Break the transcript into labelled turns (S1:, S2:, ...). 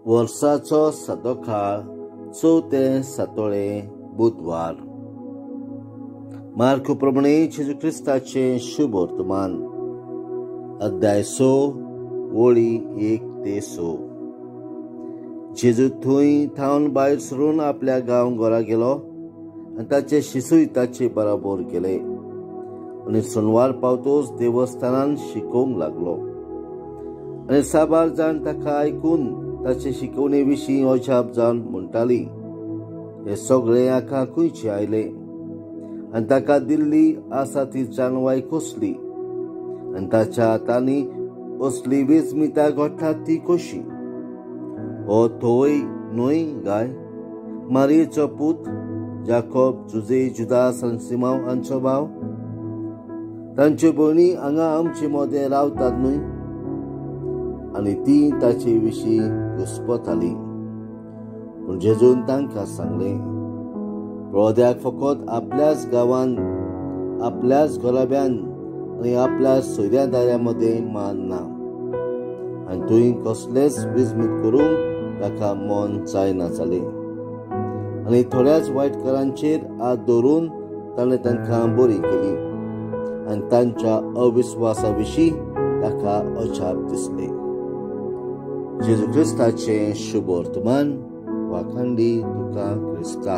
S1: वर्साचो सदोकाळ चवथे सातोळे बुधवार. मार्क प्रमाणे जेजू क्रिस्ताचें शुभ वर्तमान, अध्याय 6 ओळी 1 ते 6. जेजू थंय थावन भायर सरून आपल्या गांव घरा गेलो आनी ताचे शिशूय ताचे बराबर गेले. आनी सोनवार पावतोच देवस्थानान शिकोवंक लागलो आनी साबार जाण ताका आयकून ताचे शिकवणे विशीं अजाप जावन म्हणटाली, हे सगळे हाका खंयचे आयले आनी ताका दिल्ली आसा ती जाणवाय कसली आनी ताच्या हातांनी असली वेजमिता घडटा ती कशी? हो थंय न्हय गाय मारयेचो पूत, जाकोब, जुजे, जुदास आनी सिमांव हांचो भाव? तांच्यो भयणी हांगा आमचे मदें रावतात न्हय? आनी ती ताचे विशीं घुस्पताली. पूण जेजून तांकां सांगलें, प्रद्याक फकत आपल्याच गांवान, आपल्याच घराब्यान आनी आपल्या सोयऱ्या दाऱ्या मदें मान ना आनी थंय कसलेच विजमीत करूंक ताका मन जायना जालें. आनी थोड्याच वायटकारांचेर हात दवरून ताणें तांकां बरी केली आनी तांच्या अविस्वासा विशीं ताका अजाप दिसलें. जेजू क्रिस्ताचें शुभ वर्तमान. वाखांडी तुका क्रिस्ता.